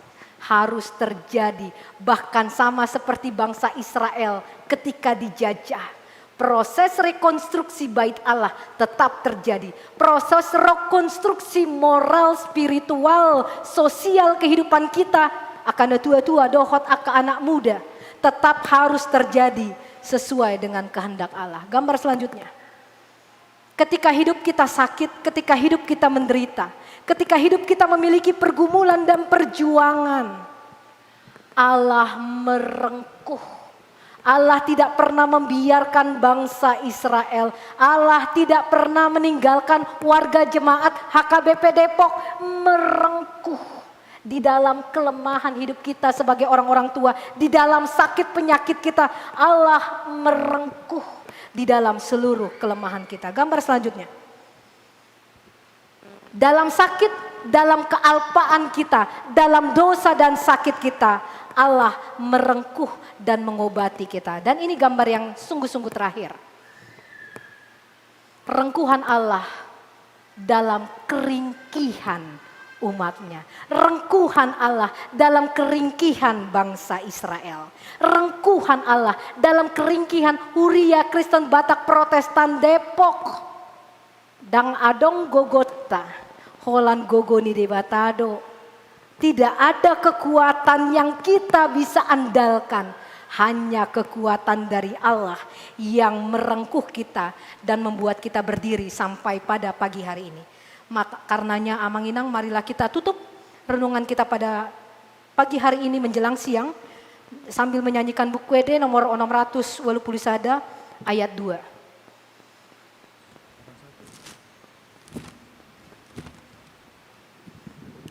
harus terjadi, bahkan sama seperti bangsa Israel ketika dijajah. Proses rekonstruksi Bait Allah tetap terjadi. Proses rekonstruksi moral, spiritual, sosial kehidupan kita, angka na tua-tua dohot angka anak muda, tetap harus terjadi sesuai dengan kehendak Allah. Gambar selanjutnya. Ketika hidup kita sakit, ketika hidup kita menderita, ketika hidup kita memiliki pergumulan dan perjuangan, Allah merengkuh. Allah tidak pernah membiarkan bangsa Israel. Allah tidak pernah meninggalkan warga jemaat H K B P Depok. Merengkuh. Di dalam kelemahan hidup kita sebagai orang-orang tua, di dalam sakit penyakit kita, Allah merengkuh di dalam seluruh kelemahan kita. Gambar selanjutnya. Dalam sakit, dalam kealpaan kita, dalam dosa dan sakit kita, Allah merengkuh dan mengobati kita. Dan ini gambar yang sungguh-sungguh terakhir. Rengkuhan Allah dalam keringkihan umat-Nya. Rengkuhan Allah dalam keringkihan bangsa Israel. Rengkuhan Allah dalam keringkihan huria Kristen Batak Protestan Depok. Ndang adong gogonta, holan gogo ni Debata do. Tidak ada kekuatan yang kita bisa andalkan, hanya kekuatan dari Allah yang merengkuh kita dan membuat kita berdiri sampai pada pagi hari ini. Maka, karenanya, Amang Inang, marilah kita tutup renungan kita pada pagi hari ini menjelang siang sambil menyanyikan Buku Ende nomor onom ratus walu pulu sada ayat dua.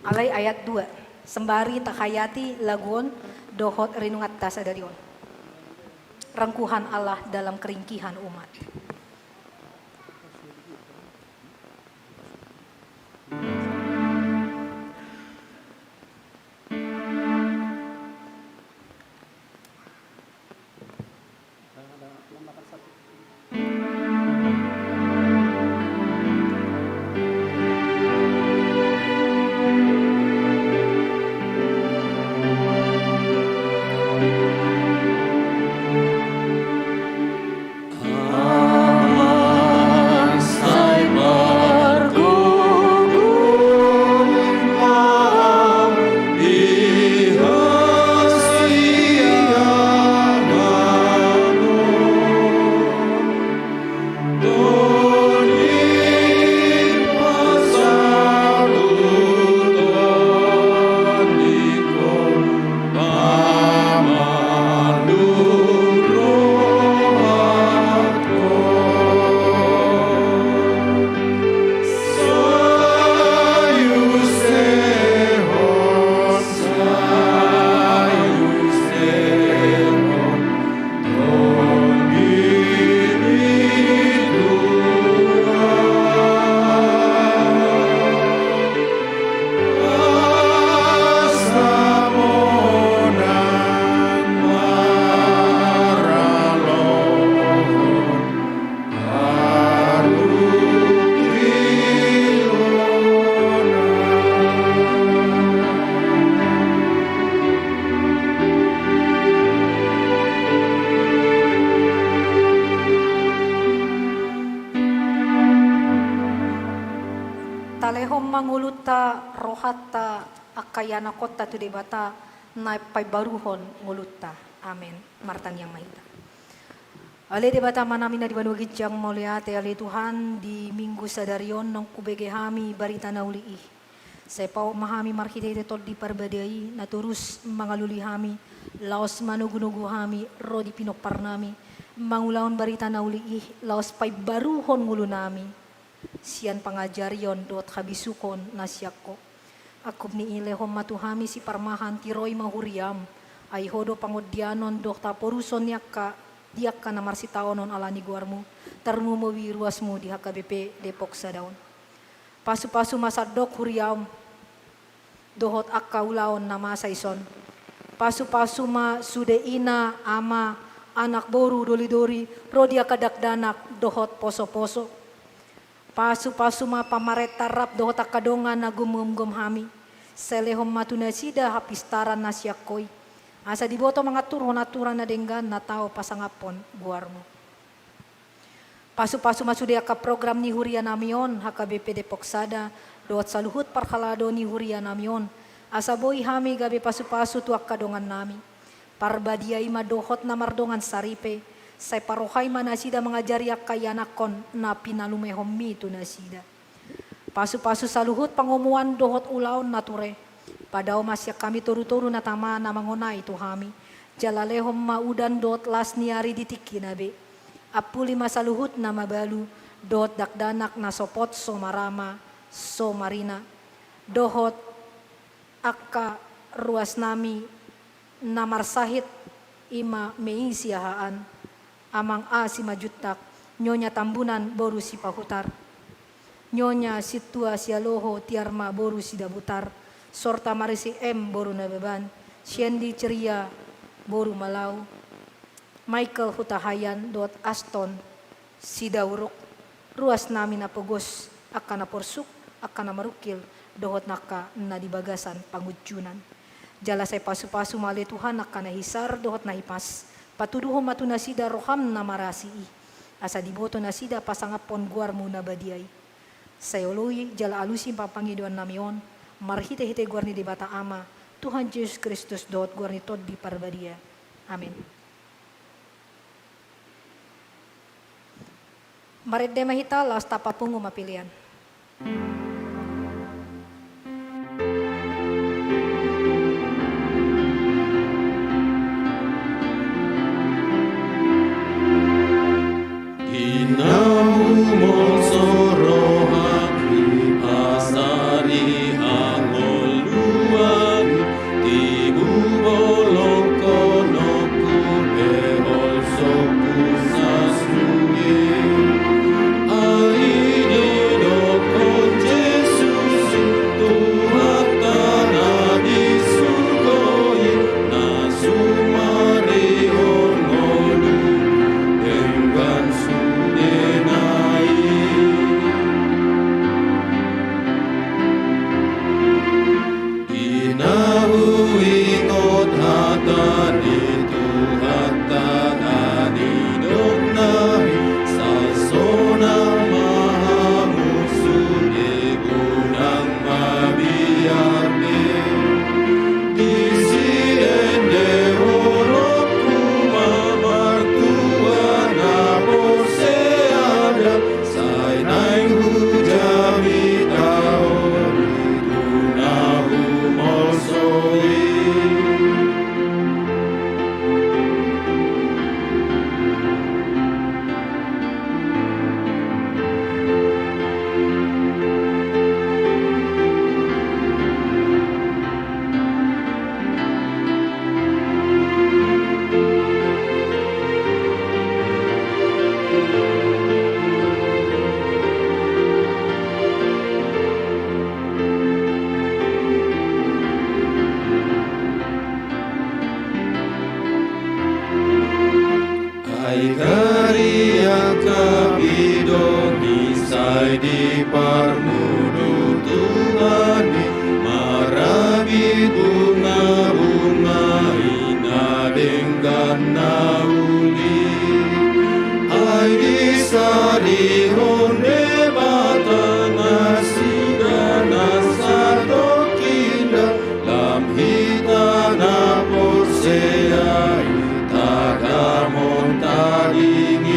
Alai ayat dua, sembari tahayati lagu on dohot renunganta sadari on. Rengkuhan Allah dalam keringkihan umat. Talehon ma ngolunta, rohanta, angka ianakhonta tu Debata, na paimbaruhon ngolunta. Amen. Martangiang ma hita. Ale Debata Amanami na di banua ginjang, mauliate ale Tuhan, di Minggu sadari on naung hubege hami barita na uli i. Sai pauk ma hami marhitehite Tondi Parbadia i na torus mangalului hami, laos manogunogu hami ro di pinomparnami, mangulahon barita na uli i, laos paimbaruhon ngolunami sian pangajarion dohot habisukon na sian Ho. Angkup ni i lehon ma tu hami siparmahan, tiroi ma huriam, ai Ho do pangondianon dohot haporuson ni angka, di angka na marsitaonon ala ni goarmu, tarlumobi ruasmu di H K B P Depok Sada on. Pasupasu ma sandok huriam, dohot angka ulaon na masa dison. Pasupasu ma sude ina, ama, anak boru, dolidoli, ro di angka dakdanak, dohot posoposo. Pasupasu ma pamarenta rap dohot angka dongan na gumgumgum hami. Sai lehon ma tu nasida hapistaran na sian Ho i. Asa diboto mangaturhon aturan na denggan na tau pasangaphon goarmu. Pasupasu ma sude angka program ni hurianami on, H K B P Depok Sada, dohot saluhut parhalado ni hurianami on. Asa boi hami gabe pasupasu tu angka dongannami. Parbadia i ma dohot na mardongan saripe, sai parrohai ma nasida mangajari angka ianakhon na pinalumehonmi tu nasida. Pasupasu saluhut pangomoan dohot ulaon na ture. Padao ma sian hami torutoru na tama na mangonai tu hami. Jala lehon ma udan dohot las ni ari di tingkina be. Ampuli ma saluhut na mabalu, dohot dakdanak na sopot so marama, so marina. Dohot angka ruasnami na marsahit, i ma Mei Siahaan, Amang A Simanjuntak, Nyonya Tambunan boru Sipahutar, Nyonya Sintua Sialoho Tiarma boru Sidabutar, Sorta Marisi M boru Nababan, Siendi Ceria boru Malau, Michael Hutahayan dohot Aston Sidauruk, ruasnami na pogos, angka na porsuk, angka na marungkil, dohot angka na di bagasan pangunjunan. Jala sai pasupasu ma ale Tuhan angka na hisar dohot na hipas, patuduhon ma tu nasida roham na marasi i, asa diboto nasida pasangaphon goarmu na badia i. Sai oloi jala alusi ma pangidoannami on, marhitehite goar ni Debata Ama, Tuhan Jesus Kristus dohot goar ni Tondi Parbadia. Amen. Marende ma hita, laos tapapungu ma pelean. Di na humolso rohangku, pasariha ngoluan, tibu bolongkononku pe holsoku sasuge. Ai didokkon Jesus i, Tuhanta na di surgo i, na sumarihon ngolu denggan sudena i. Di na huingot hata ni Tuhanta na nidokna i, sai sonang ma hamu sude, godang mabiar be. Disi ende holongku ma martua na porsea da, sai naeng hujamita ho di tu na humolso i. Ai gari angka pidong i sai diparmudu Tuhan i, marabit bungabunga i na denggan na uli. Ai disarihon Debata nasida na satongkin da, lam hita na porsea i tagamon tading i.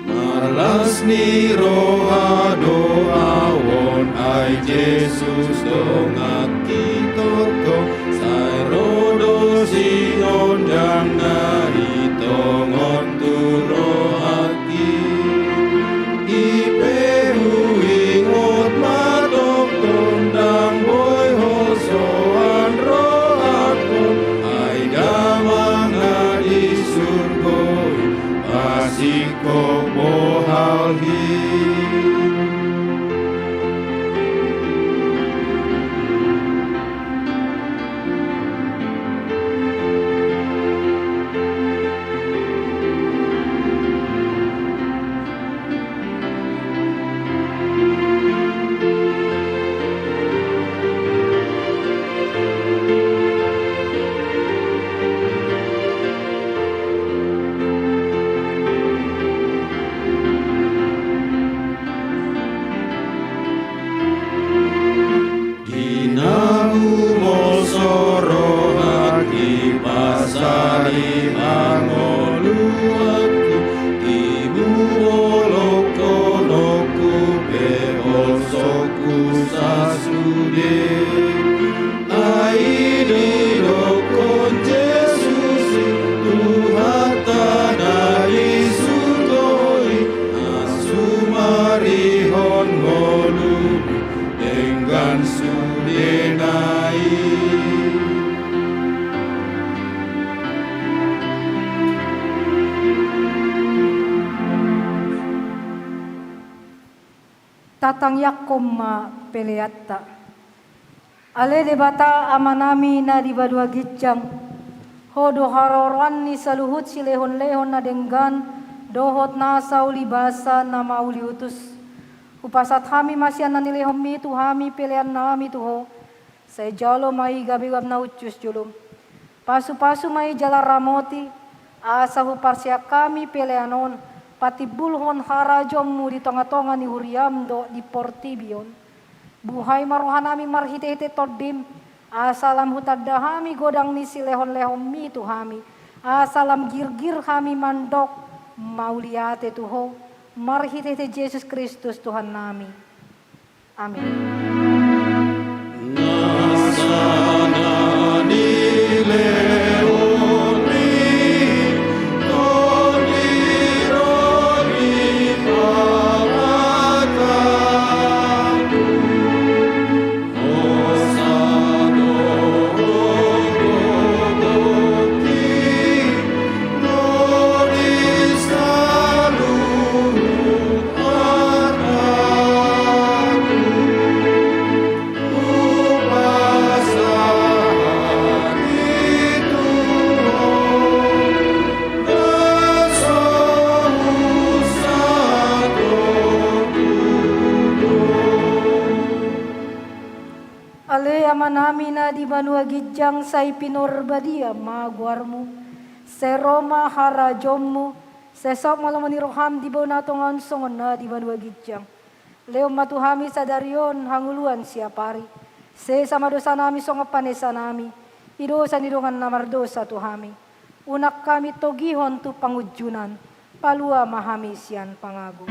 Marlas ni roha do ahu on, ai Jesus donganki tongtong, sai ro do sinondangna i tongon tu roha. I pe huingot ma tongtong, ndang boi hosoan rohangkon, ai Damang na di surgo i pasingkop bohal i. Hangoluanku, tibu holonghononku pe, osokku sasude. Ai didokkon Jesus i, Tuhanta na di surgo i, asumarihon ngolumi denggan sudena i. Tatangiangkon ma peleanta. Ale Debata Amanami na di banua ginjang, Ho do haroroan ni saluhut silehonlehon na denggan dohot nasa ulibasa na mauliutus. Hupasahat hami ma sian na nilehonmi tu hami peleannami tu Ho. Sai jalo ma i gabe gabgab na hushus jolom. Pasupasu ma i jala ramoti, asa huparsiak hami pelean on patimbulhon harajaonmu di tongatonga ni huriam dohot di portibi on. Buhai ma rohanami marhitehite Tondim, asa lam hutanda hami godang ni silehonlehonmi tu hami, asa lam girgir hami mandok mauliate tu Ho, marhitehite Jesus Kristus Tuhannami. Amin. Ale Amanami na di banua ginjang, sai pinarbadia ma goarmu. Sai ro ma harajaonmu. Sai saut ma lomo ni roham di banua tonga on songon na di banua ginjang. Lehon ma tu hami sadari on hangoluan siapari. Sesa ma dosanami songon panesanami di dosa ni dongan na mardosa tu hami. Unang hami togihon tu pangunjunan, palua ma hami sian pangago.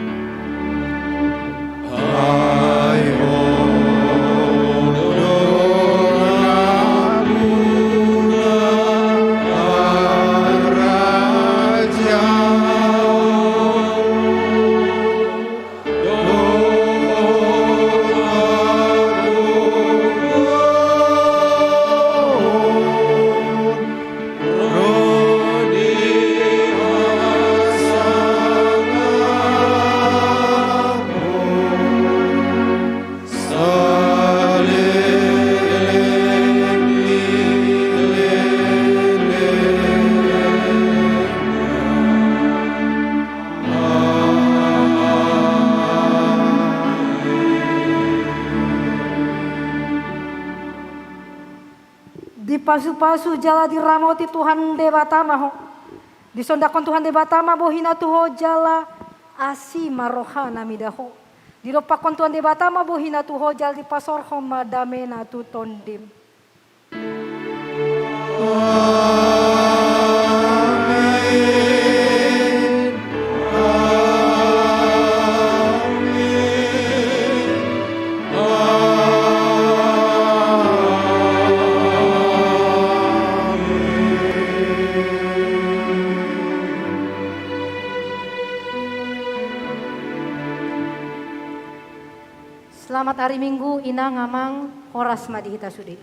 Dipasupasu jala diramoti Tuhan Debata ma ho. Disondangkon Tuhan Debata ma bohina tu ho jala asi ma rohana mida ho. Didompakkon Tuhan Debata ma bohina tu ho jala dipasaorhon ma damena tu tondim. Amin. Amin. Amin. Selamat hari Minggu, Inang, Amang, horas ma di hita sude.